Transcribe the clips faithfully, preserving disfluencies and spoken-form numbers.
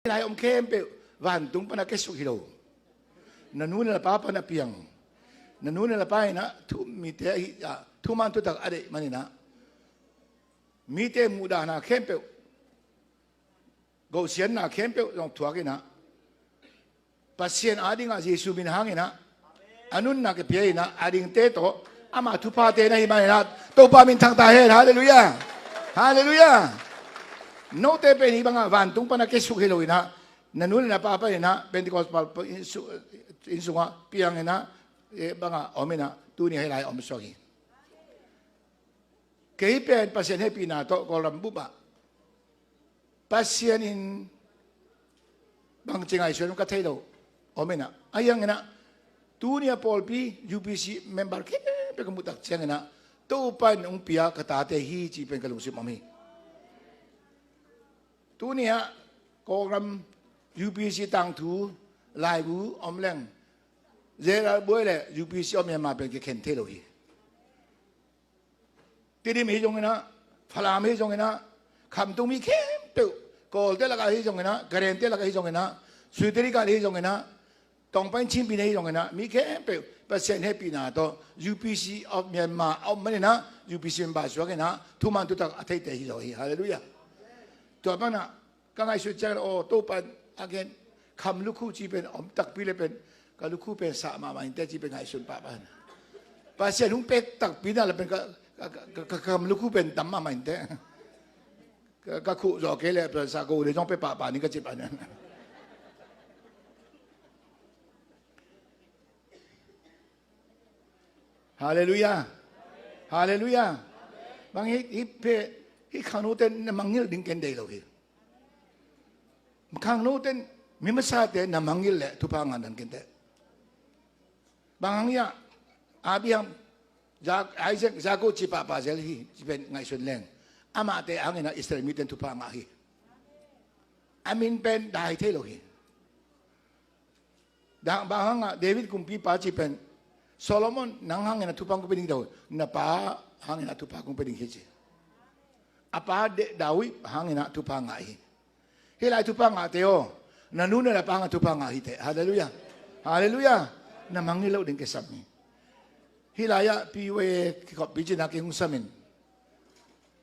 Hih lai om khempeuh vantung pana kiasuk hi lo. Na nu na pa pana piang. Na nu na pa inah thu, mite ahi, ah, thuman thutak a deih maninah mite muhdahna khempeuh, gohsianna khempeuh zong thuak inah Pasian adingah Jesu min hanginah a nunna kipia inah a dingte tawh ama thuphate na hi maninah Topa min thangta hen. Halleluiah. Halleluiah. Note pen hih bangah vantung pana kiasuk hi lo inah na nu le na pa paninah Pentecost pa, pa, innsung, innsungah piang inah, eh, bangah om inah tuni hih lai om suak hi. Kei pen Pasian hehpihna tawh Kawlram bupah Pasian in bangci ngaihsun ka thei lo om inah a hianginah tuni a pawlpi U P C member khempeuh ka muhtak cianginah Topa in hong pia ka tate hi ci pen ka lungsim om hi. Tuni ah Kawlram U P C tangthu laibu om leng Gerald Buai le U P C of Myanmar pen kikhen thei lo hi. Tidim hi zonginah, Falam hi zonginah, khamtung mi khempeuh, Kawlte lakah hi zonginah, Karen te lakah hi zonginah, Suiteri kah hi zonginah, Tongpain Chinpi hi zonginah, mi khempeuh Pasian hehpihna tawh U P C of Myanmar a om maninah U P C member suakinah thuman thutak a theite hi zaw hi. Halleluiah. Tua panah ka ngaihsut ciang aw Topa in a gen kham lukhu ci pen om takpi le pen ka lukhu pen sah mahmah inte ci pen ngaihsun pahpah. Pasian hong pek takpi na le pen ka, ka, ka, ka, ka kham lukhu pen tam mahmah inte. Ka, ka khuh zaw kei le pen sah ko le zong pe pahpah ni ka ci pah na. Halleluiah. Halleluiah. Bang hih, hih phe, hih khangnote na mangngilh ding ken deih lo hi. Khangnote mi masate na mangngilh le thupha ngah dan ken deih. Bang hang hiah Abraham, Ja-, Isaac, Jacob ci pahpah zel hi ci pen ngaihsun leng amahte hanginah Israel mite in thupha ngah hi. A min pen dai thei lo hi. Dah, bang hangah David kumpipa ci pen Solomon nang hanginah thupha kong pia ding hi lo, na pa hanginah thupha kong pia ding hi ci. A pa David hanginah thupha ngah hi. Hih lai thupha ngahte aw, na nu na pa hangah thupha ngah hi teh. Halleluiah. Halleluiah. Na mangngilh loh ding kisam hi. Hih lai-ah P U A kikhoppi cinah kei hong samin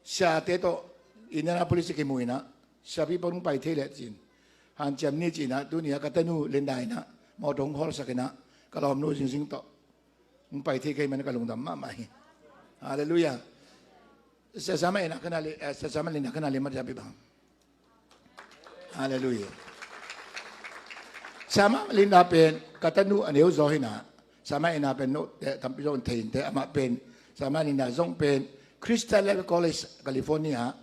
siate tawh Indianapolis a kimu inah siapi pan hong pai thei leh cin hanciam ni cinah tuni a ka tanu Linda inah mawtaw hong hawlsak inah ka lawmnu zingzing tawh hong pai thei kei man ka lungdam mahmah hi. Halleluiah. Siasama inah ka na le, eh, siasama Linda ka na le mat siapi bang. Halleluiah. Siama Linda pen ka tanu a neu zaw hinah siama Linda pen note tampi zong thei inte amah pen siama Linda zong pen Christian Level College California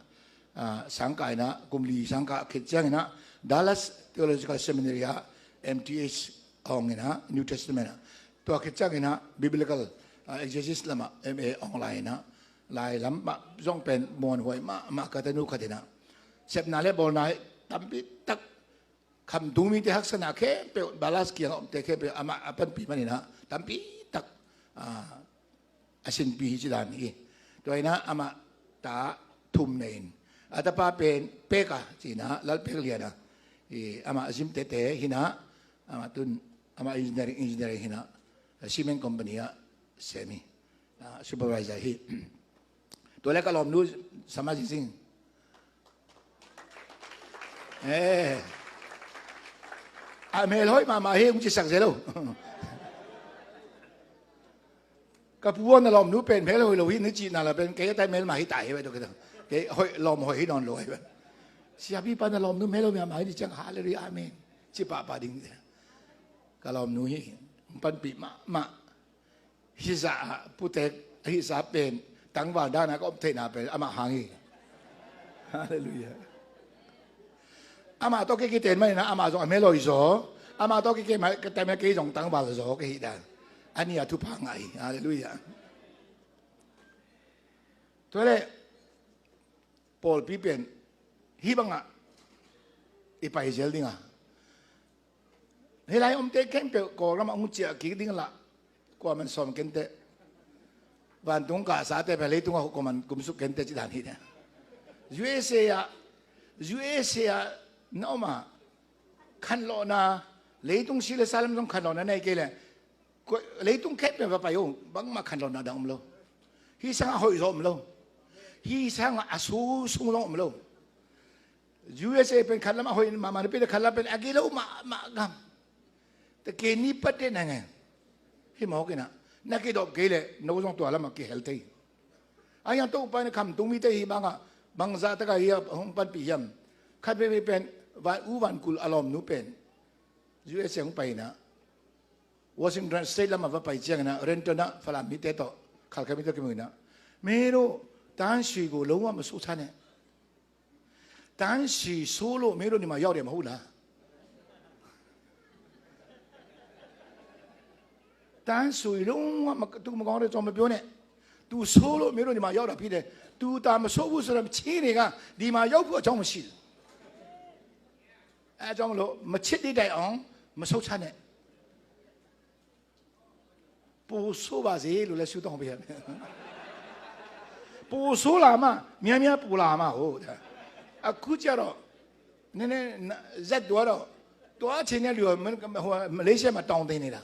ah, sangkah inah kum li sangkah khit cianginah Dallas Theological Seminary ah M T H a hong inah New Testament ah tua khit cianginah Biblical, ah, Exegesis lamah M A a hong lai inah lai lam mah zong pen muanhuai mahmah ka tanu khat inah sepna le bawlna hi tampi tak khamtung mite haksatna khempeuh Dallas kiangah omte khempeuh amah a panpih maninah tampi tak, ah, a sinpih hi ci dan hi. Tua inah amah ta thum nei in a tapa pen Peka cinah Lal Pek Lian a, i, amah zim tete hinah amah tun amah engineering, engineering hinah cement company ah sem hi. Ah, supervisor hi. Tua le ka lawmnu Sama Zing Sing. Eh. A mel hoih mahmah hi hong cisak zel lo. Ka pu aw na lawmnu pen mel hoih lo hi na cihna la pen kei a tai mel mah hi ta hi vai tua kei ta. Kei hoih lawm hoih hi nawn lo hi vai. Siapipa na lawmnu mel hoih mahmah hi ni ciang halleluiah amen. Ci pahpah ding. Ka lawmnu hi. Hong panpih mahmah. Hih zah ah putek a hih zah pen tangval dana ka om theihna pen amah hang hi. Halleluiah. Amah tawh kei kiten maninah amah zong a mel hoih zaw. Amah tawh kei kei ma ka taimah kei zong tangval zaw ka hih dan a nih a thupha ngah hi. Halleluiah. Tua leh pawlpi pen hih bangah i pai zel ding a Hih lai omte khempeuh Kawlram ah hong ciah kik ding lah kuaman sawm kenteh. Vantung kahsate pen leitungah kuaman kumsuk kenteh ci dan hi. U S A ah, U S A ah na om ah Khanlawhna, leitung si le sa lam zong khanlawhna nei kei leh, leitung khempeuh va pai o, bangmah khanlawhna dang om lo. Hih sangah hoih zaw om lo. Hih sangah a su sung zong om lo. U S A pen khat lamah hoih mahmah napi le khat lam pen a gilo mahmah gam. Te kei ni pat deh na ngen. Hih mawk inah na kidop kei leh no zong tua lamah kihel thei. A hiang Topa in khamtung mite hih bangah bangzah takah hih a hong panpih hiam? Khat veivei pen van u vankul a lawmnu pen U S A hong pai inah Washington State lamah va pai cianginah Renton ah Falam mite tawh Khalkha mite kimu inah, 没有，淡水河流域没有收成呢。淡水收了没有，你们要点吗？ 淡水流域没有，都没讲的，怎么表呢？都收了没有，你们要的批的，都他们收不出来，七年啊，你们要不要这么洗？ A zong lo, machit di dai ong, maso chane. Pusu ba zi lu le su tong bia. Pusu la ma, mia mia pu la ma ho. A ku cia ro. Ne ne, zat dua ro. Tua chin ne lu, Malaysia ma tong te ni la.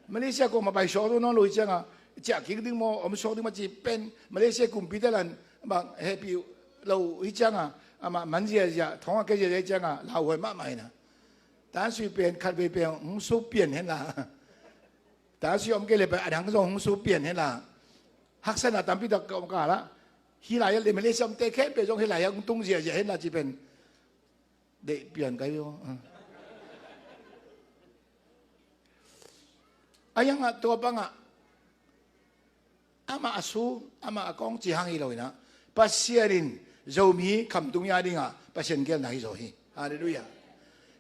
Malaysia ko ma bai so do no lo cia nga, cia ki ding mo, om so ding ma ci pen, Malaysia kumpi te lan, bang happy lo hi cia nga, ama man zia zia, thong a ke zia zia cia nga, lau hoi ma mai na. Tan sui pen, khat vei pen, hong su pian hen la. Tan sui om kei le pen, a dang zong hong su pian hen la. Haksatna tampi tak ka om ka la. Hi lai a le Malaysia om te khen pen zong hi lai a hong tung zia zia hen la ci pen. Deih pian kai o. A yang a tua bang a. Amah a su, amah a kong ci hang hi lo inah, Pasian in Zomi khamtung ya dingah Pasian gelna hi zaw hi. Halleluiah.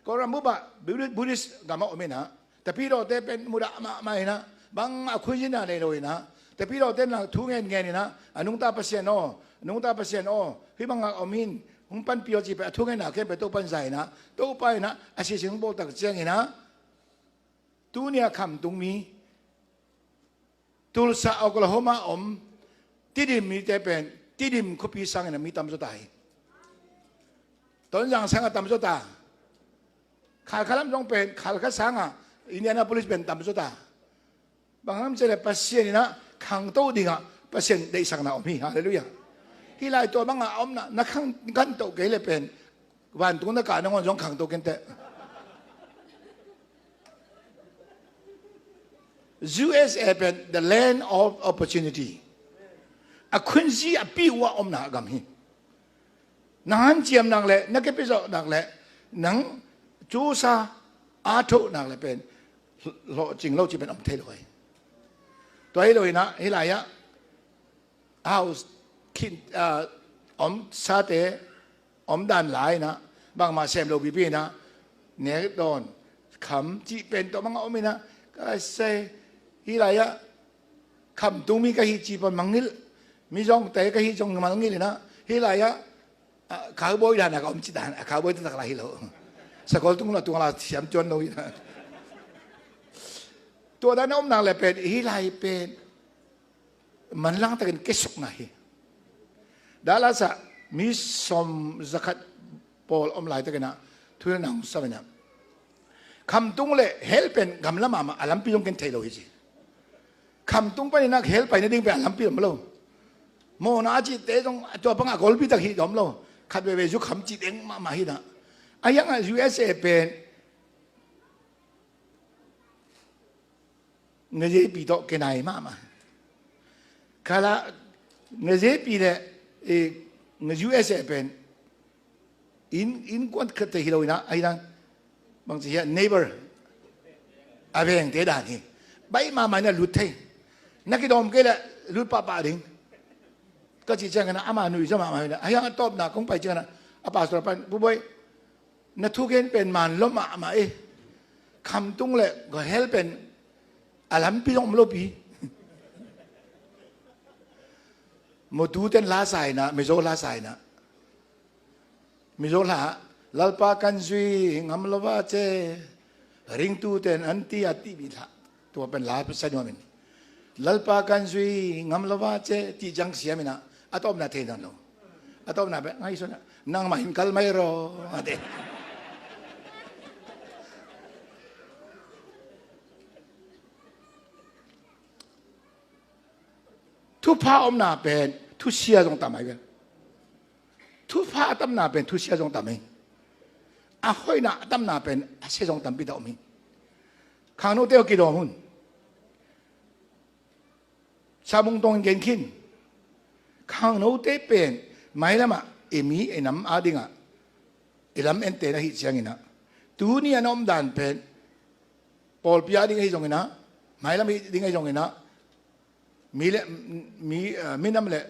Kawlram bup ah Buddhist, Buddhist gam a om inah, tapidawte pen mudah mahmah inah, bang a khuizina nei lo inah, tapidawte na thu ngen ngen inah, a nungta Pasian aw, a nungta Pasian aw, hih bang a om hin, hong panpih aw ci pen a thu ngenna khempeuh Topa in za inah, Topa inah a sisin hong bawltak ciang inah, tunia khamtung mi, Tulsa, Oklahoma om Tedim mite pen, Tedim khuapi sangin a mi tamzaw ta hi. Tonzang sangah tamzaw ta. Khalkha lam zong pen, Khalkha sangah Indianapolis pen tamzaw ta. Bang lam cia le Pasian inah khangto dingah Pasian deihsakna om hi. Halleluiah. Hih lai tua bangah a omna, na khang gantoh kei le pen, vantung na kah nangawn zong khangto kenteh. U S A pen the land of opportunity. A khunzi a pi uh a omna gam hi. Nang hanciam nak le, na kepizawh nak le, nang cusa a thoh nak le pen, hlawhcing lo ci pen om thei lo hi. Tua hi lo inah, hi lai ah, house khin, ah, om sate, om dan lai inah, bangmah sem lo pipi inah, nek dawn, kham cih pen tawh mangah om inah, ka sei, hi lai ah, khamtung mi ka hi ci pan mangngilh, mi zong te ka hi zong mangngilh inah, hi lai ah, ah, cowboy dan a ka om ci dan, a cowboy taktak lai hi lo. Sakol tung la tung la siam cuan lo inah. Tua dan a om nak le pen, hi lai pen, manlang takin kesukna hi. Dallas ah mi sawm zakhat pawl om laitakinah thu na hong sam inah, khamtung le hell pen gamla mahmah, a lampi zong ken thei lo hi ci. Khamtung paninah hell pai nading pen a lampi om lo. Mawhna a cihte zong tua pangah golpi tak hi om lo. Khat veivei zu kham cih deng mahmah hi inah. A hiangah U S A pen Ngazepi tawh kenai mahmah. Kala Ngazepi le, eh, U S A pen in, innkuan khatte hi lo inah, ahi dan bang ci hiah, neighbor, a vengte dan hi. Baih mahmah inah lut thei. Na kidawm kei le lut pahpah ding. Ka cih cianginah ama nuihza mahmah inah, a hiang a tawpna kong pai cianginah, a pastor pan, Pu Bawi, na thugen pen man lua mahmah e. Khamtung le hell pen a lampi zong om lopi. Motuten la sa inah, Mizo la sa inah, Mizo la, Lalpa kan zui ngam lo va ce, ringtuten an ti a ti mi la. Tua pen la sa nuam in, Lalpa kan zui ngam lo va ce, ti ciang siam inah, a tawpna thei nawn lo. A tawpna pen ngaihsun a, nangmah in kal mai ro, a te. Thupha omna pen thusia zong tam ahi ve. Thupha a tamna pen thusia zong tam hi. A hoihna a tamna pen a sia zong tampi tak om hi. Khangnote aw, kidawm un. Samung tawng in gen khin. Khangnote pen mailamah i mi i nam adingah i lam ente na hih cianginah, tuni a na omdan pen pawlpi ading ahi zonginah, mailam hi ding ahi zonginah, mi le mi, eh, minam le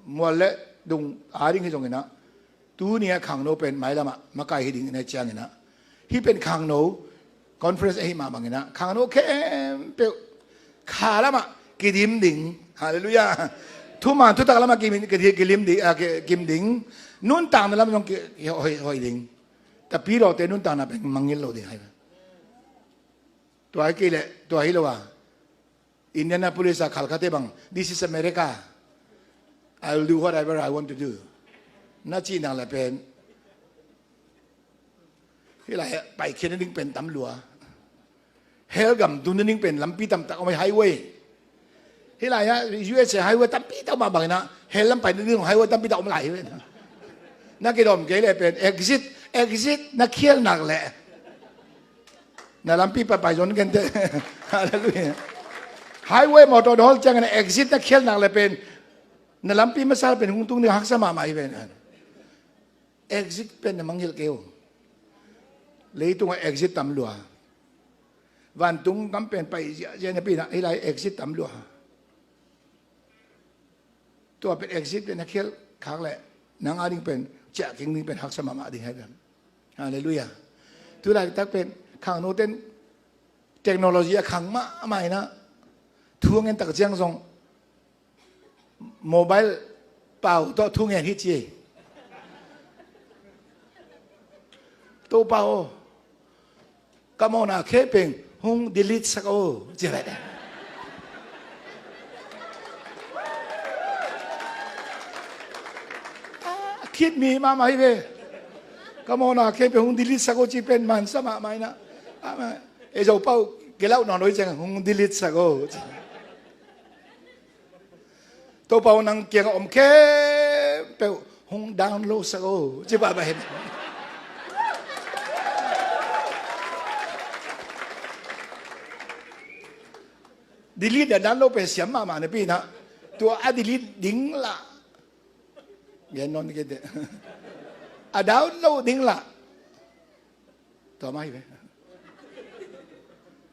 mual le dung ading hi zonginah, tuni a khangno pen mailamah makai hi ding in ahi cianginah, hih pen khangno conference ahi mah banginah, khangno khempeuh kha lamah kidim ding. Halleluiah. Thuman thutak lamah kimin, kidim ding, ah, ki-, kim ding. Nuntakna lam zong ki, ki hoih, hoih ding. Tapi lawte nuntakna pen mangngilh lo ding ahi. Tua hi kei leh, tua hi lo a, Indianapolis a khalkhate bang, "This is America. I will do whatever I want to do." Na cih nak le pen, hih lai paikhiat nading pen tam lua. Hell gam tun nading pen lampi tamtak om hi, highway. Hih lai-ah U S A highway tampi tak om mah banginah, hell lam pai nading highway tampi tak om lai hi. Na kidawm kei leh pen exit, exit na khial nak leh na lampi pai pai zon kei inteh. Halleluiah. Highway motor dawng ciangin exit na khial nak leh pen na lampi masa pen hong tung ding haksa mahmah hi pen. Exit pen na mangngilh kei uh. Leitungah exit tam lua. Vantung gam pen pai ziahziah napi-in ah hih lai exit tam lua. Tua pen exit pen na khial khak leh nang ading pen ciahking ding pen haksa mahmah ding hi pen. Halleluiah. Tu laitak pen khangnote in technology a khang mahmah inah, thu a ngen tak ciang zong mobile pau tawh thu ngen hi ci. "Topa aw, ka mawhna khempeuh pen hong delete sak aw," ci ve. A khit mi mahmah hi ve. "Ka mawhna khempeuh hong delete sak aw," ci pen mansa mahmah inah. Ei Zopau, gelauh nawn lo hi ciang, "Hong delete sak aw," ci. "Topa aw, nang kiangah om khempeuh hong download sak aw," ci pah pah hen. Delete a download pen siam mahmah napi-in ah, tua a delete ding lah, gen nawn kei inteh, a download ding lah, tua mah hi ve.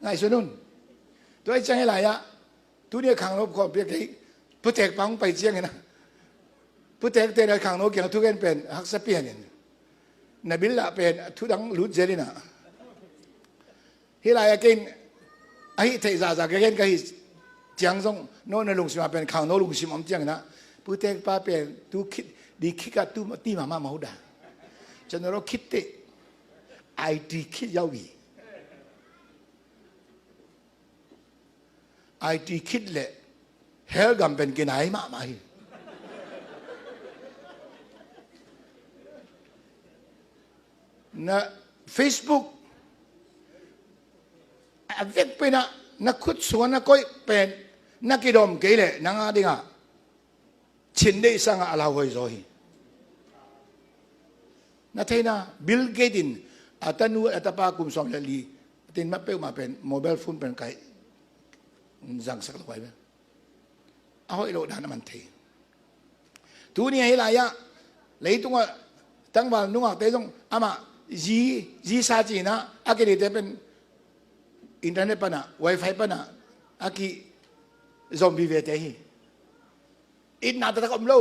Ngaihsun un. Tua hi ciang hih lai-ah, tuni a khangno khawmpi a kei putekpa hong pai ciangin ah, putekte in ah khangno kiang thu gen pen haksa pian in, na bil lah pen thu dang lut zel in ah. Hih lai-ah kei in a hih theih zahzah ka gen ka hih ciang zong, no na lungsim ah pen khangno lungsim om ciangin ah, putekpa pen tu khit, di khit ka tu ti mahmah mah uh dah. Cian no lo khit teh, I T khit yau i. I T khit leh hell gam pen kinai mahmah hi. Na Facebook a vekpi-in ah na khut sungah na koih pen na kidawm kei leh nang adingah chin deih sangah a lauhuai zaw hi. Na theihna, Bill Gates in a tanu a tapa kum sawm le li, a tin mah peuhmah pen mobile phone pen kaih zangsak lo ai ve. A hoih loh dan a man thei. Tuni a hih lai-ah leitungah tangval nungakte zong amah zi, zi sa ci-in ah a kidite pen internet panah, wifi panah a kizom vivete hi. Itna taktak om lo.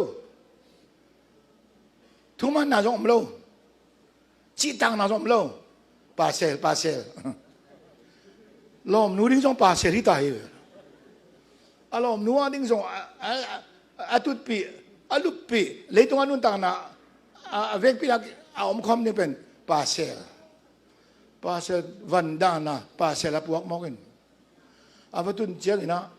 Thumanna zong om lo. Cihtakna zong om lo. Pasal, pasal. Lawmnu ding zong pasal hi ta hi. A lawmnu a ding zong a, a, a, a tutpih, a luppih, leitung a nuntakna a, a vekpi a, a omkhawm ding pen pasal. Pasal van dahna, pasal a puak mawk in. A va tun ciangin ah,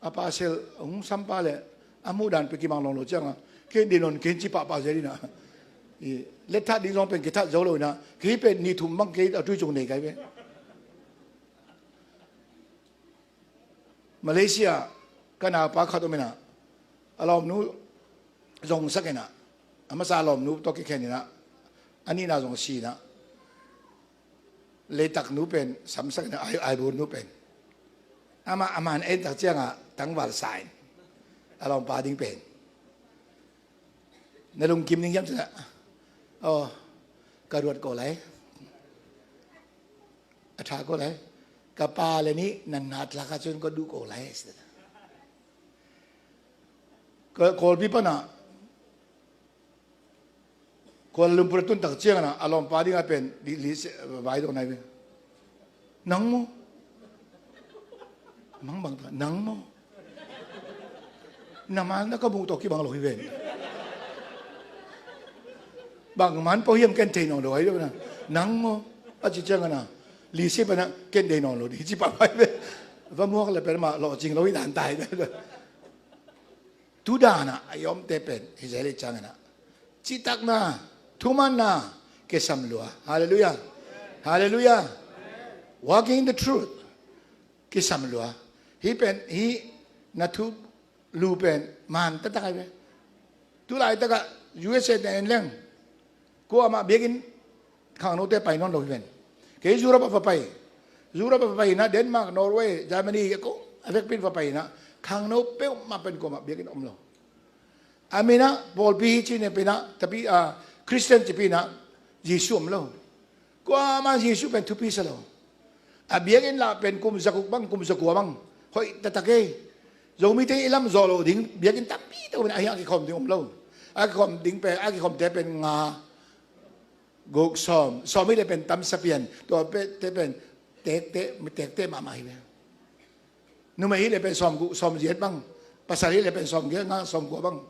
a pasal hong sampa leh a muhdan pen kimang lawnlo ciangah, kei din on kei ci pahpah zel in ah. I, let that ding zong pen kithat zo lo in ah, kei pen ni thum bang kei a tui cung nei kai ve. Malaysia, ka naupa khat om in ah, A lawmnu zong sak inah, a masa a lawmnu tawh kikhen inah, a nihna zong si inah, leitak nu pen samsak inah, ai, aibur nu pen. Amah a man en tak ciangah tangval sa in, a lawmpa ding pen. Na lungkim ding hiam cih leh, aw, ka ruat ko lai, a tha ko lai, ka pa le nih nan na tlak a cun ka duh ko lai. Ka Kawlpi panah Kuala Lumpur a tun tak ciangin ah a lawmpa dingah pen li, li se, vai dawh nai ve. Nang maw? Mang bang ta, nang maw? Na mal na ka bung tawh kibang lo hi ven. Bang man pawh hiam ken thei nawn lo ahi lo na. Nang maw? A ci ciangin ah li se pana ken thei nawn lo ding ci pah pai ve. Va muak le pen mah lawhcing lo hi dan tai ve. Tu danah a i omte pen hi zel i ciangin ah citakna, thumanna, kisam lua. Halleluiah. Halleluiah. Walking in the truth. Kisam lua. Hih pen, hih na thu lu pen man taktak ahi ve. Tu laitakah U S A na en leng kuamah biakinn khangnote pai nawn lo hi ven. Kei Europe ah va pai. Europe ah va pai inah Denmark, Norway, Germany, a ko a vekpi in va pai inah khangno peuhmah pen kuamah biakinn om lo. A minah pawlpi hi ci-in pen ah tapi, ah, Christian cipi inah Jesuh om lo. Kuamah Jesuh pen thupi sa lo. A biakinn lah pen kum zakuk bang, kum zakua bang hoih taktak ei. Zomite i lam zawh loh ding biakinn tampi tak om inah ahi a kikhawm ding om lo. A kikhawm ding pen, a kikhawmte pen nga, guk, sawm, sawm hi le pen tam sapian, tua pe, te pen tekte, tekte mahmah hi ve. Numei hi le pen sawm guk, sawm giat bang, pasal hi le pen sawm giat, nga, sawm guk bang.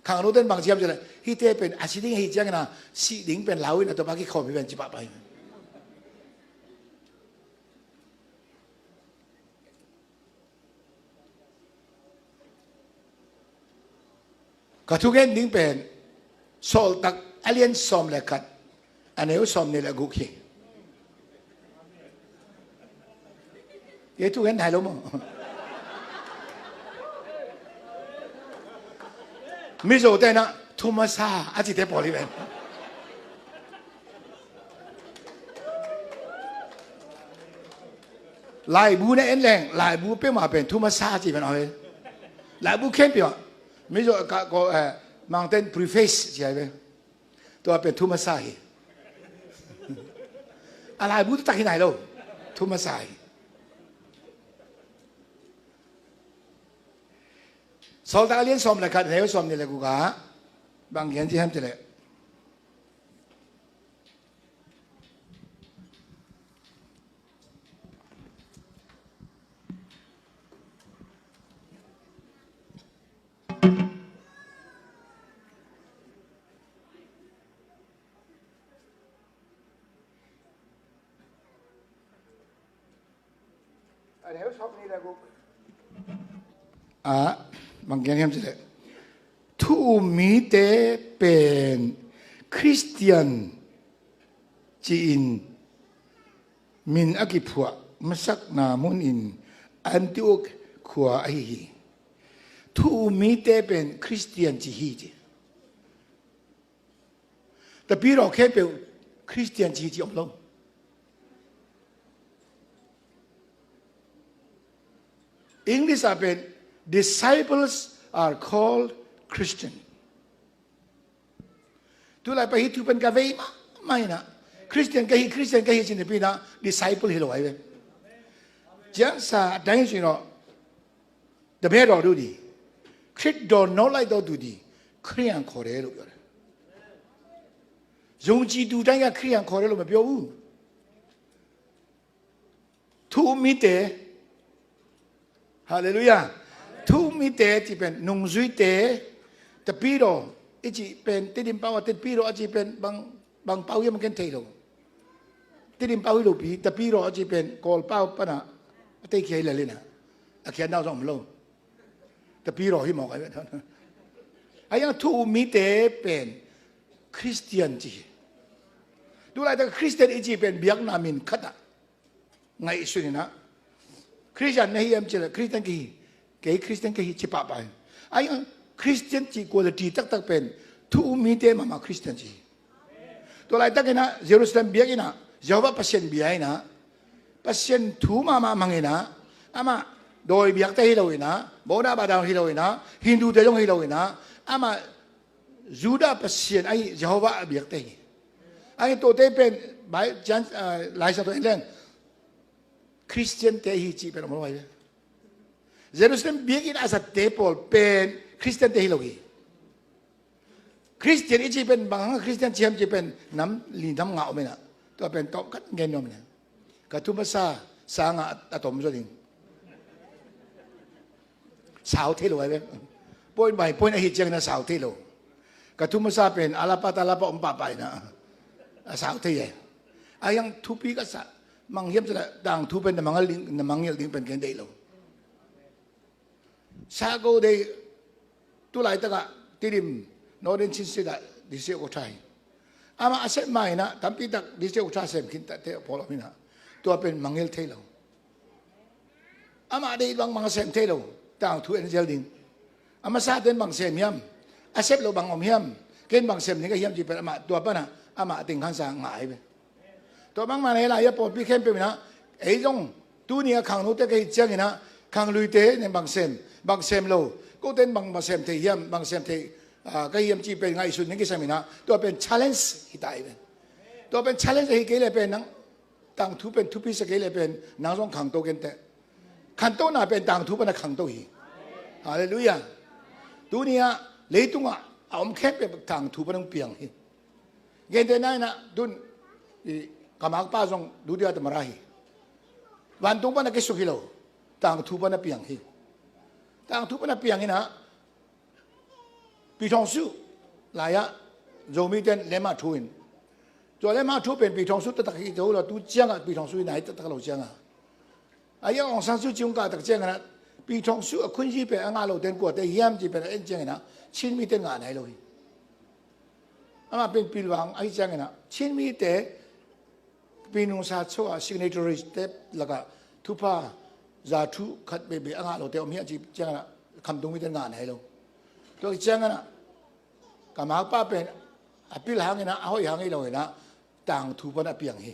Khangnoten bang ciam ci le, hihte pen a si ding ahi ciangin ah sih ding pen lau inah tua pa kikhawm hi pen ci pahpah hi. Ka thugen ding pen Sawltak a lian sawm le khat, a neu sawm nih le guk hi. Kei thugen nai lo maw? Mizote inah thumasa a cite pawl hi ven. Laibu na en leng, laibu peuhmah pen thumasa ci pen aw hi. Laibu khempeuh ah, Mizo ka ko, eh, Mangten preface ci ahi ve. Tua pen thumasa hi. A laibu taktak hi nai lo. Thumasa hi. Sawltak a lian sawm le khat, neu sawm nih le guk ah bang gen ci hiam ci leh, a neu sawm nih le guk ah bang gen hiam ci leh, thu um mite pen Khristian ci-in min a kiphuah masakna mun in Antioch khua ahi hi. Thu um mite pen Khristian ci hi ci. Tapidaw khempeuh Khristian ci hi ci om lo. English ah pen, "Disciples are called Christian." Tulai pai hih thu pen ka vei mahmah inah, Khristian ka hi, Khristian ka hi ci napi inah disciple hi lo ahi ve. Ciangsa a dang hi ci naw. တပည့်တော်တို့သည် ခရစ်တော်နောက်လိုက်သောသူသည် ခရစ်ယာန်ခေါ်တယ်လို့ပြောတယ်။ ယုံကြည်သူတိုင်းက ခရစ်ယာန်ခေါ်တယ်လို့ မပြောဘူး။ Thu um mite, halleluiah, thu um mite cih pen nungzuite, tapidaw i cih pen Tedim pau a tapidaw a cih pen bang, bang pau hiam ken thei lo. Tedim pau hi lopi, tapidaw a cih pen Kawl pau panah a teikhia hi lel inah a khiatna zong om lo. Tapidaw hi mawk ahi ve. Ahi hang thu um mite pen Khristian ci hi. Tulaitak Khristian i cih pen biakna min khatah ngaihsun inah, Khristian na hi hiam cih leh Khristian ka hi, kei Khristian ka hi ci pahpah hi. Ahi hang Khristian cih quality taktak pen thu um mite mahmah Khristian ci hi. Tua laitakin ah Jerusalem biakinn ah Jehovah Pasian bia in ah Pasian thu mahmah mang in ah, amah dawi biakte hi lo in ah, Buddha bada hi lo in ah, Hindu te zong hi lo in ah, amah Judah Pasian ahi Jehovah a biakte hi. Ahi tuate pen bai jan, ah, laisa tua en leng Khristian te hi cih pen om lo ahi ve. Jerusalem biakinn a zatte pawl pen Khristian te hi lo hi. Khristian i cih pen bang hang Khristian ci hiam cih pen nam li nam nga om in ah, tua pen tawm khat ngen nuam in ah, ka thu masa sang a a tom zaw ding. Sau thei lo ahi ve. Point by point ahi ciangin ah sau thei lo. Ka thu masa pen a lapa ta lapa om pahpah in ah a sau thei e. A hiang thupi ka sa mang hiam cih leh tangthu pen na mangngilh ding, na mangngilh ding pen ken deih lo. Sago dei tu laitak ah Tidim Northern Chin State ah District Headquarter hi. Amah a sep ma in ah tampi tak District Headquarter sem khin ta te pawl om in ah, tua pen mangngilh thei lo. Amah deih bang bang sem thei lo, tangthu en zel ding. A masa ten bang sem hiam, a sep lo bang om hiam, ken bang sem ding ka hiam cih pen amah tua pan ah amah ting khansa ngah ahi ve. Tua bangmah na hi lai a pawlpi khempeuh in ah, ei zong tuni a khangnote ka hih ciangin ah khangluite nen bang sem, bang sem lo, kote in bang, bang sem thei hiam, bang sem thei, ah, ka hiam cih pen ngaihsun ding kisam in ah, tua pen challenge hi ta ahi ve. Tua pen challenge ahi kei leh pen nang tangthu pen thupi sa kei leh pen nang zong khangto kei inteh. Khantohna pen tangthu pan a khangto hi. Halleluiah. Tuni ah leitungah a om khempeuh tangthu pan hong piang hi. Gentehna in ah tun i ka makpa zong duty a tamara hi. Vantung pan a kisuk hi lo. Tangthu pan a piang hi. Tangthu pan a piang in ah Pi Thawng Su lai-ah Zomite in lemah thu in, tua lemah thu pen Pi Thawng Su taktak hi zo lo, tu ciangah Pi Thawng Su hi nai taktak lo ciangah. A hiang Aung San Suu Kyi hong kah tak ciangin ah Pi Thawng Su a khunzi pen a ngah lote in kuate hiam cih pen a en ciangin ah Chin mite in ngah nai lo hi. Amah pen pilvang ahi ciangin ah Chin mite Pi Nung Sa Cho a signatories te lakah thupha za thu khat beibei a ngah lote om hi a cih ciangin ah khamtung mite in ngah nai lo. Tua ciangin ah ka makpa pen a pil hangin ah a hoih hang hi lo in ah tangthu pan a piang hi.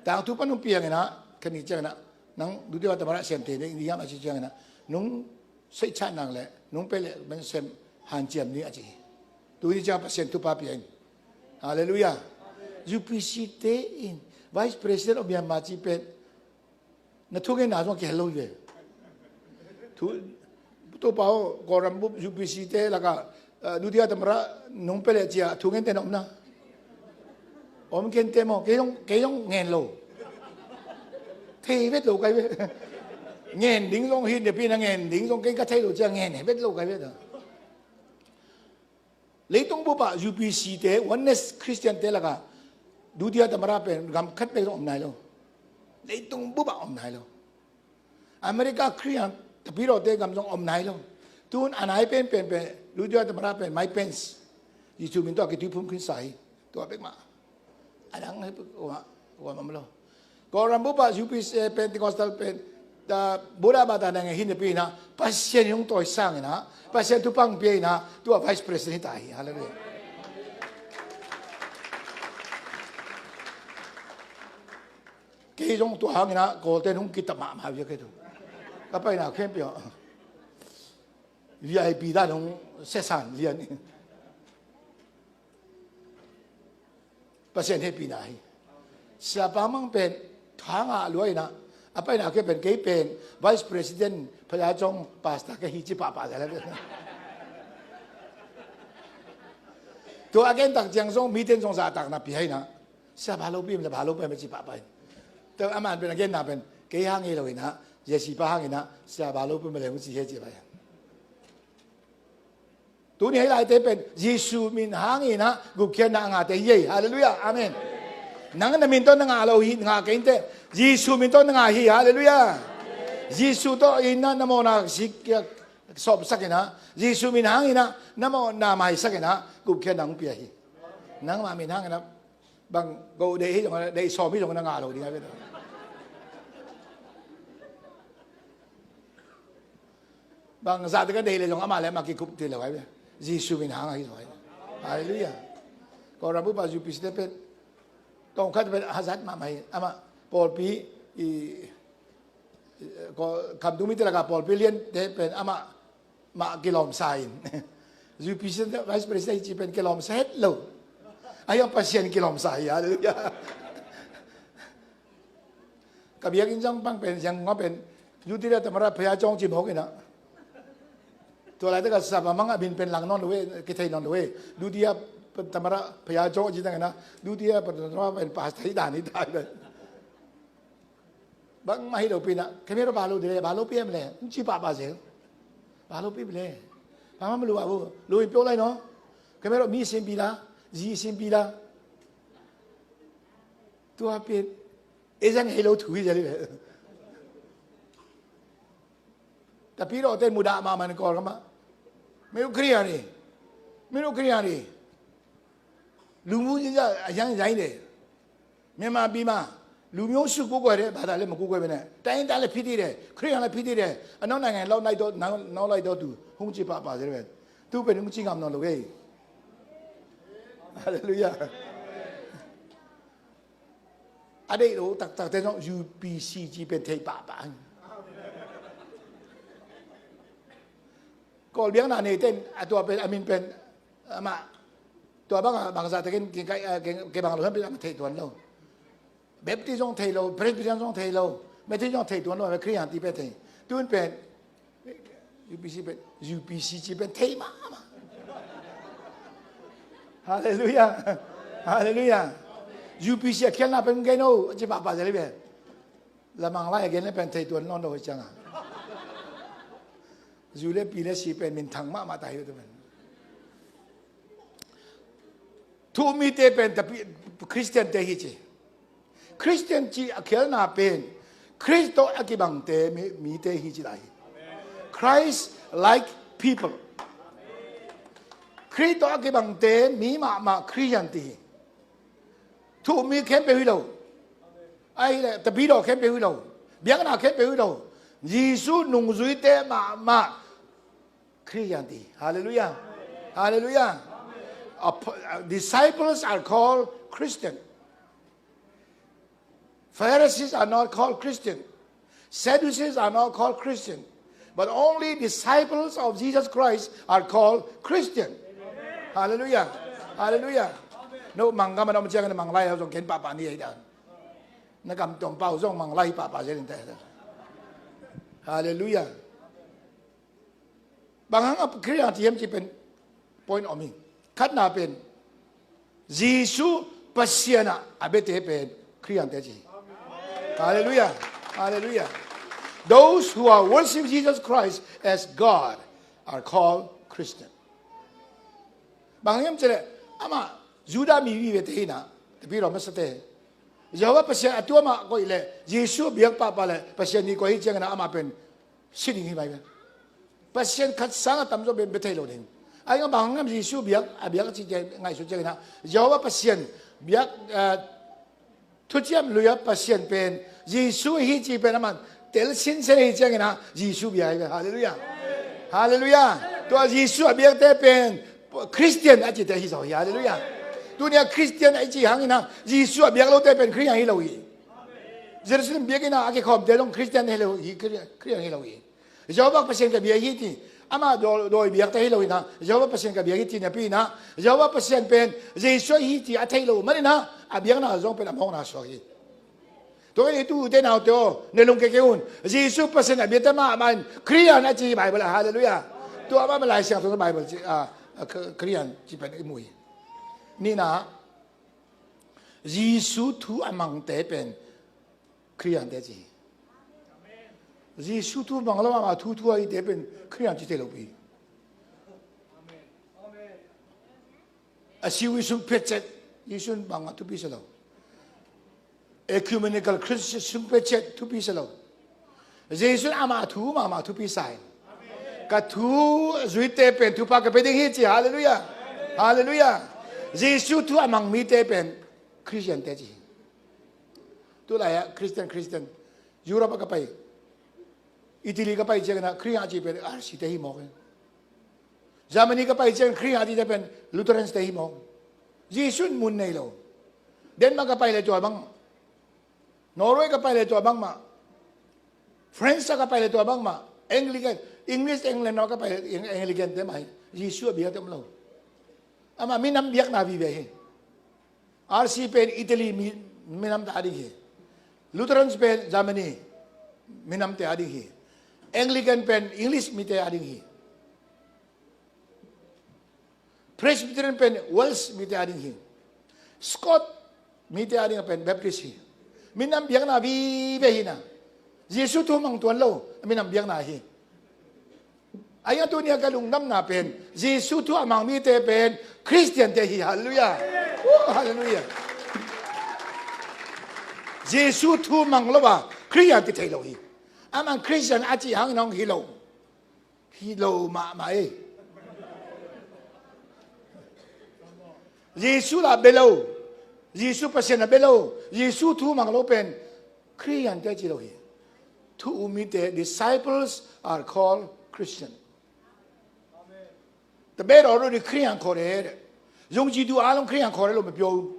Tangthu pan hong piangin ah khen hi ciangin ah nang duty a tamara sem thei ding hiam a cih ciangin ah nung seihchat nak leh nung pia leh men sem hanciam ni a ci hi. Tuni ciang Pasian thupha pia in. Halleluiah. U P C te in Vice President of Myanmar ci pen na thungetna zong kihel lo hi ve. Thu, Topa aw, Kawlram bup U P C te lakah, eh, duty a tamara nung pia leh ci a thunget te na om na. Om kei inteh maw, kei zong, kei zong ngen lo. Thei vet lo kai ve. Ngen ding zong hi napi na ngen ding zong kei ka thei lo ci a ngen vet lo kai ve ta. Leitung bup ah U P C te, Oneness Christian te lakah duty a tamara pen gam khat bek zong om nai lo. Leitung bup ah om nai lo. America Christian tapidaw te gam zong om nai lo. Tun a nai penpen pen duty a tamara pen Mike Pence. Jesu min tawh a kituiphum khinsa hi. Tua bek mah. A dang hi ua, ua mam lo. Kawlram bup ah U P C, eh, Pentecostal pen, ah, Buddha bata na ngei hi napi in ah Pasian hong tawisang in ah Pasian thupha pia in ah tua Vice President hi ta hi. Halleluiah. Kei zong tua hangin ah Kawlte in hong kitap mahmah hi kei tu. Ka paina khempeuh ah V I P dan hong siasan lian hi. Pasian hehpihna hi. Siapa Mang pen thang ah luai in ah a paina kei pen kei pen Vice President Phaya Cong Pastor ka hi ci pahpah zia la. Tua a gen tak ciang zong mite in zong zahtakna pia hi in ah Sia Ba Lo Pi Mah, Ba Lo Pi Mah ci pahpah in. Tua a man pen a genna pen kei hang hi lo in ah J C pa hang in ah Sia Ba Lo Pi Mah le hong ci hi ci pah in. Tuni hei laite pen Jesu min hangin ah gupkhiatna a ngahte hi ei. Halleluiah. Amen. Nang na min tawh na ngah lo hi, ngah kei inteh. Jesu min tawh na ngah hi. Halleluiah. Jesu tawh in ah na mawhna sik sawpsak in ah Jesu min hangin ah na mawhna maisak in ah gupkhiatna hong pia hi. Nangmah min hangin ah bang go deih hi zong, deih sawm hi zong na ngah lo ding a vet. Bang zahte ka deih leh zong amah le amah kikup ti lo ai ve. Jesu min hang ahi zaw ai. Halleluiah. Kawlram bupa U P C te pen tawmkhat pen hazat mahmah hi. Amah pawlpi i, i, Khamtung mite lakah pawlpi liante pen amah mah kilawmsa in. U P C vice president hi ci pen kilawmsa het lo. Ahi hang Pasian kilawmsa hi. Halleluiah. Ka biakinn zong bang pen, Yangon ah pen, duty dia tamara phaya cawng ci mawk in ah. Tua laitak a sap a mang a min pen lang nawn lo e, kithei nawn lo e. Duty dia tamara phaya cawng ci tang in ah. Duty dia tamara pen pastor hi dan hi ta pen. Bangmah hi lo pi in ah. Kei mero ba lo dile, ba lo pi em le. Ci pahpah zel. Ba lo pi le. Bangmah lo a bu. Lo in pyo lai no. Kei mero mi sin pi la. Zi sin pi la. Tua pen. Ei zang hei lo thu hi zel hi ve. Tapidawte mudah mahmah in Kawlgam ah. Menu Khrih hi. Menu Khrih hi. Lu mu zia a hiang zai ne. Myanmar, Burma. Lu mu su ku ko re, ba ta le ma ku ko be ne. Ta in ta le phi ti de. Khrih hi le phi ti de. A nau nai ngai lau nai do, nau, nau lai do tu. Hung ci pahpah zel ve. Tu pen hung ci ngam nawn lo ve. Halleluiah. A deih lo taktakte zong U P C ci pen thei pahpah. Kawl biakna neite in a tua pen, a min pen, amah tua bang a bangzah takin kibang lo hiam pen amah theih tuan lo. Baptist zong thei lo, Presbyterian zong thei lo, Methodist zong thei tuan lo, Khrih hi ti pen thei. Tun pen U P C pen, U P C ci pen thei mahmah. Halleluiah. Halleluiah. U P C a khialhna pen gen o, a ci pahpah zel hi ve. La Manglai a gen le pen thei tuan nawn lo hi ciang a. U le P le C pen minthang mahmah ta hi ve tu pen. Thu-um mite pen tapi, Khristiante hi ci. Khristian cih a khialhna pen Khrih tawh a kibangte mi, mite hi ci lai hi. Christ like people. Khrih tawh a kibangte mi mahmah Khristian ti hi. Thu-um mi khempeuh hi lo. Ahih leh tapidaw khempeuh hi lo. Biakna khempeuh hi lo. Jesu nungzuite mahmah Khristian ti. Halleluiah. Halleluiah. Apo-, uh, disciples are called Christian. Pharisees are not called Christian. Sadducees are not called Christian. But only disciples of Jesus Christ are called Christian. Halleluiah. Halleluiah. No, Manglai gam a na om ciangin Manglai a zong gen pahpah ni ei dan. Na gam tuam pau zong Manglai pahpah zel in te. Halleluiah. Bang hang a Khristian ci hiam cih pen point om hi. Khatna pen Jesu Pasian a a biate pen Khristiante ci hi. Halleluiah. Halleluiah. Those who are worship Jesus Christ as God are called Christian. Bang hang hiam cih leh amah Judah mi vive te hi na, tapi Rom masa te. Jehovah Pasian a tua mah koih leh Jesu biak pahpah leh Pasian ni koih hi ciangin amah pen si ding hi mai ve. Pasian khat sang a tamzaw bia, bia thei lo ding. Ahi hang bang hang hiam Jesu biak, a biak a ci ciang ngaihsut ciangin ah Jehovah Pasian biak, eh, thuciam lui a Pasian pen Jesu hi ci pen aman tel sinsen hi ciangin ah Jesu bia hi ve. Halleluiah. Halleluiah. Tua Jesu a biakte pen Khristian a cite hi zaw hi. Halleluiah. Tuni a Khristian a i ci hangin ah Jesu a biak lote pen Khristian hi lo hi. Jerusalem biakinn a a kikhawmte zong Khristian hi lo hi, Khristian hi lo hi. Jehovah Pasian ka biak hi ti, amah dawi, dawi biakte hi lo hi na, Jehovah Pasian ka biak hi ti napi in ah, Jehovah Pasian pen Jesu hi ti a theih lo man in ah, a biakna zong pen a mawkna suak hi. Tua hi tu te naute aw, na lungke kei un, Jesu Pasian a biakte mahmah in Khristian a ci hi Bible ah, halleluiah. Tua mahmah Lai Siangtho Bible ci, a, a, Khristian ci pen i mu hi. Nihna, Jesu thu a mangte pen Khristiante ci hi. Jesu thu mang lo, amah thu thu a hite pen Khristian ci thei lo pi. A siwi sung phet chet, Jesu in bangmah thupi sa lo. Ecumenical Christian sung phet chet thupi sa lo. Jesu in amah thu mahmah thupi sa hi. Ka thu zuite pen thupha ka pia ding hi ci, halleluiah. Halleluiah. Jesu thu a mang mite pen Khristiante ci hi. Tulai ah Khristian, Khristian, Europe ah ka pai. Italy ka pai ciangin ah Khrih a cih pen R C te hi mawk hi. Germany ka pai ciangin Khrih a cihte pen Lutherans te hi mawk. Jesu in mun nei lo. Denmark ka pai le tua bangmah. Norway ka pai le tua bangmah. France ka pai le tua bangmah. Anglican, English, England ka pai le Anglican te mah hi. Jesu a biakte om lo. Amah minam biakna vive hi. R C pen Italy mi, minamte a ding hi. Lutherans pen Germany minamte a ding hi. Anglican pen English mite a ding hi. Presbyterian pen Wales mite a ding hi. Scot mite a ding pen Baptist hi. Minam biakna vive hi na. Jesu thu mang tuan lo minam biakna hi. Ahi a, tuni a ka lungdamna pen Jesu thu a mang mite pen Khristiante hi. Halleluiah. Uh, halleluiah. Jesu thu mang lo a Khristian ci thei lo hi. Amah Khristian a cih hangin hong hi lo. Hi lo mahmah ei. Jesu la bia lo. Jesu Pasian a bia lo. Jesu thu mang lo pen Khristiante ci lo hi. Thu um mite, disciples are called Christian. Tua bek lo ding Khristian khawh leh, zong ci tu a long Khristian khawh leh lo mah pio.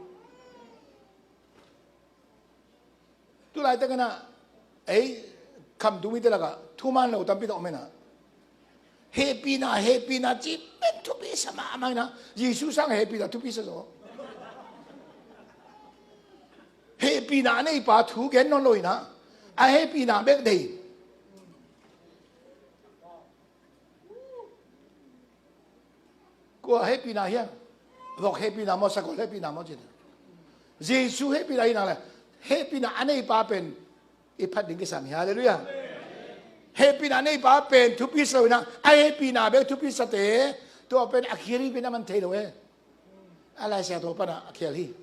Tu laitak in ah ei khamtung mite lakah thuman lo tampi tak om in ah, hehpihna, hehpihna ci pen thupi sa mahmah in ah, Jesu sang hehpihna thupi sa zaw. Hehpihna a neipa thu gen nawn lo in ah, a hehpihna bek deih. Kua hehpihna hiam? Vok hehpihna maw, sakol hehpihna maw cih. Jesu hehpihna hi nak leh, hehpihna a neipa pen i phat ding kisam hi. Halleluiah. Hehpihna a neipa pen thupi sa lo in ah, a hehpihna bek thupi sate, tua pen a khial hi pen a man thei lo e. A Lai Siangtho pan a khial hi.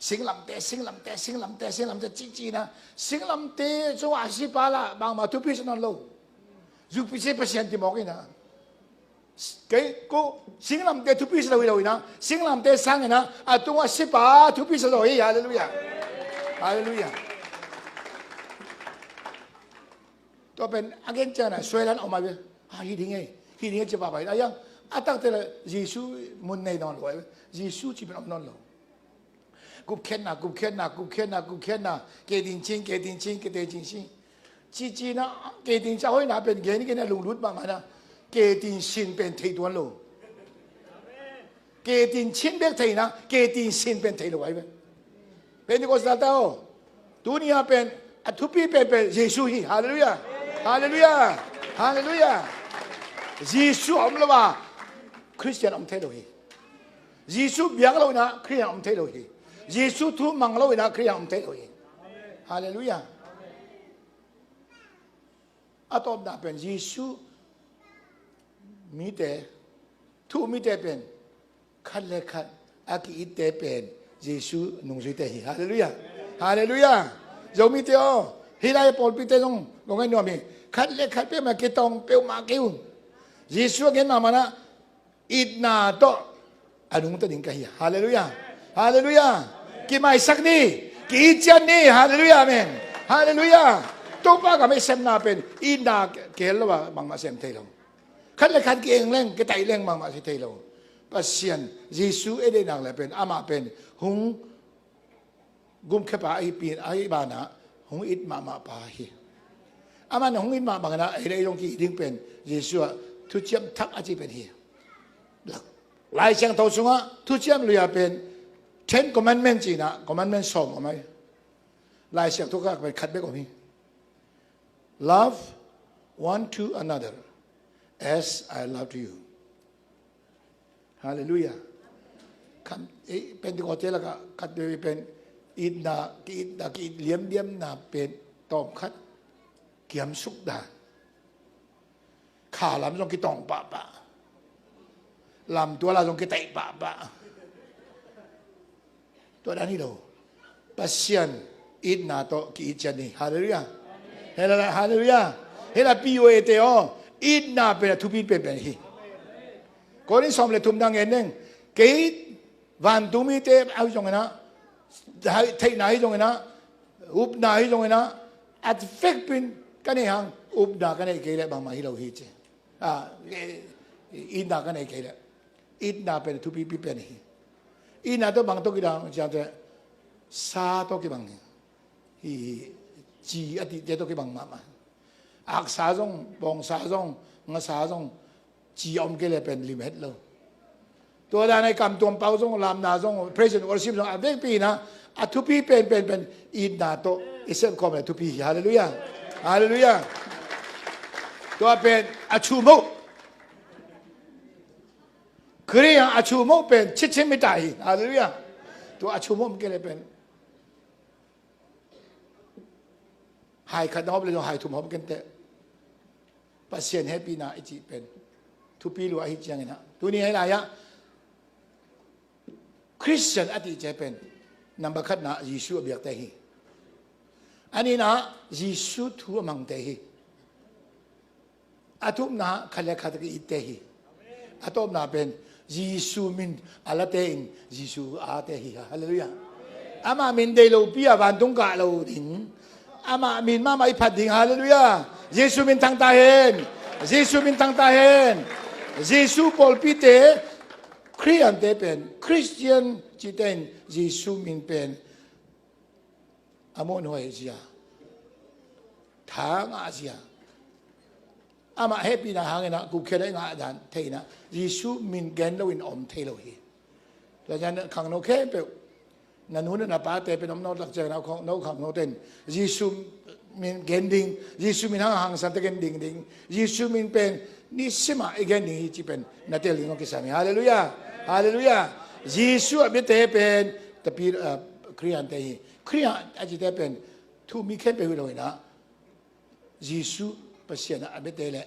Singlamteh, singlamteh, singlamteh, singlamteh ci ci in ah, singlamteh zong a sipa lah bangmah thupi sa nawn lo. Zuk pi se Pasian ci mawk in ah. Kei ko singlamteh thupi sa lo hi lo in ah, singlamteh sang in ah, a tung a sipa thupi sa zaw hi. Halleluiah. Halleluiah. Tua pen a gen ciang in ah suai lan om a ve. Ha, hi ding e, hi ding e ci pahpah in ah, a yang a takte leh Jesu mun nei nawn lo a ve. Jesu ci pen om nawn lo. Gupkhiatna, gupkhiatna, gupkhiatna, gupkhiatna, kei ding cing, kei ding cing, kei ding cing cing. Ci ci in ah, kei ding ci a hoihna pen gen, gen a lunglut mahmah in ah, kei ding sin pen thei tuan lo. Kei ding cin bek thei in ah, kei ding sin pen thei lo a ve. Pentecost te aw. Tuni a pen a thupi penpen Jesu hi. Halleluiah. Halleluiah. Halleluiah. Jesu a om lo a Khristian a om thei lo hi. Jesu biak lo in ah Khristian a om thei lo hi. Jesu thu mang lo in ah Khristian a om thei lo hi. Halleluiah. A tawpna pen Jesu mite, thu um mite pen khat le khat a ki-itte pen Jesu nungzuite hi. Halleluiah. Halleluiah. Zomite aw, hih lai pawlpite zong kong ngai nuam hi. Khat le khat peuhmah kitawng peuhmah kei un. Jesu a gen mahmah in ah, itna tawh a nungta ding ka hi. Halleluiah. Halleluiah. Kimaisak ni, ki-it ciat ni. Halleluiah. Amen. Halleluiah. Topa gam i semna pen itna kihel lo a bangmah sem thei lo. Khat le khat ki-eng leng, kitaih leng bangmah si thei lo. Pasian, Jesu ei deihnak le pen, amah pen hong gumkhia pa ahi pi, ahi banah hong it mahmah pa hi. Amah in hong it mah bangin ah ei le ei zong ki-it ding pen Jesu ah thuciam thak a ci pen hi. Lai Siangtho sungah thuciam lui a pen Ten Commandment ci in ah commandment sawm om ahi. Lai Siangtho kah pen khat bek om hi. Love one to another as I love you. Halleluiah. Khan, eh, Pentecost te lakah khat veve pen itna, ki-itna, ki-it liamliamna pen tawm khat kiamsuk dan. Kha lam zong kitawng pahpah. Lamtual ah zong kitaih pahpah. Tua dan hi lo. Pasian itna tawh ki-it ciat ni. Halleluiah. Halleluiah. Halleluiah. Hela P U A te aw, itna pen a thupi penpen hi. Korin sawm le thumna ngen neng. Kei vantung mite ahi zongin ah, theihna ahi zongin ah, upna ahi zongin ah, a vekpi in Ka neih hang upna ka neih kei leh bangmah hi lo hi ci. Ah, eh, itna ka neih kei leh itna pen thupipi pen hi. Itna tawh bang tawh kidang ciang teh sa tawh kibang hi. Hi, hi, ci a tihte tawh kibang mahmah. Aksa zong, pawngsa zong, ngasa zong, ci a om kei le pen lim het lo. Tua dan a i kam tuam pau zong, lamna zong, praise and worship zong, a vekpi in ah a thupi pen, pen, pen itna tawh i sep khawm le thupi hi. Halleluiah. Halleluiah. Tua pen a chum ho. Khrih a chum ho pen citcin mi ta hi. Halleluiah. Tua a chum ho om kei le pen hai khat na hawm le zong hai thum hawm kei inteh. Pasian hehpihna i cih pen thupi lua ahi ciangin ah, tuni hih lai-ah Khristian a cihte pen number khatna Jesu a biakte hi. A nihna Jesu thu a mangte hi. A thumna khat le khat a ki-itte hi. A tawpna pen Jesu min a late in Jesu a ate hi. Halleluiah. Amah min deih lopi a vantung kah lo ding. Amah min mahmah i phat ding. Halleluiah. Jesu min thangta hen. Jesu min thangta hen. Jesu pawlpite, Khristiante pen, Khristian cihte in Jesu min pen a muanhuai zia, tha ngah zia, amah hehpihna hangin ah gupkhiat a i ngah dan thei in ah Jesu min gen loin om thei lo hi. Tua ciang khangno khempeuh, na nu na pate pen om no tak ciangin ah khang-, no khangnote in Jesu min gen ding, Jesu min hang hangsan tak in ding ding, Jesu min pen nisim ah i gen ding hi ci pen na tel ding hong kisam hi. Halleluiah. Halleluiah. Jesu a biate pen tapi, ah, Khristiante hi. Khristian a cihte pen thu mi khempeuh hi lo in ah, Jesu Pasian a biate le,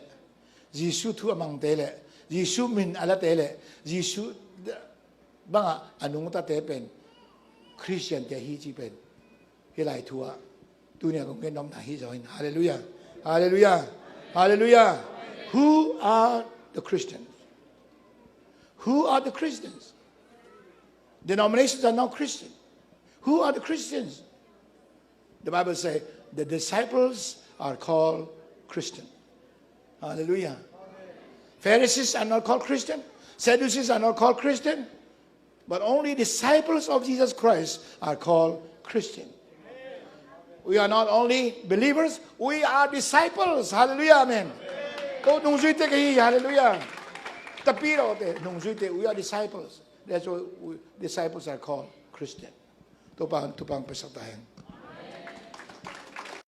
Jesu thu a mangte le, Jesu min a late le, Jesu bangah a nungtate pen Khristiante hi ci pen hih lai thu ah tuni a kong gen nopna hi zaw in. Halleluiah. Halleluiah. Halleluiah. Who are the Christians? Who are the Christians? Denominations are not Christian. Who are the Christians? The Bible says the disciples are called Christian. Hallelujah. Pharisees are not called Christian. Sadducees are not called Christian. But only disciples of Jesus Christ are called Christian. We are not only believers, we are disciples. Hallelujah, amen. Ko nungzuite ka hi, hallelujah. Tapi lo te, nungzuite, we are disciples. That's why we, disciples are called Christian. Topa'n thupha hong pia sak ta hen.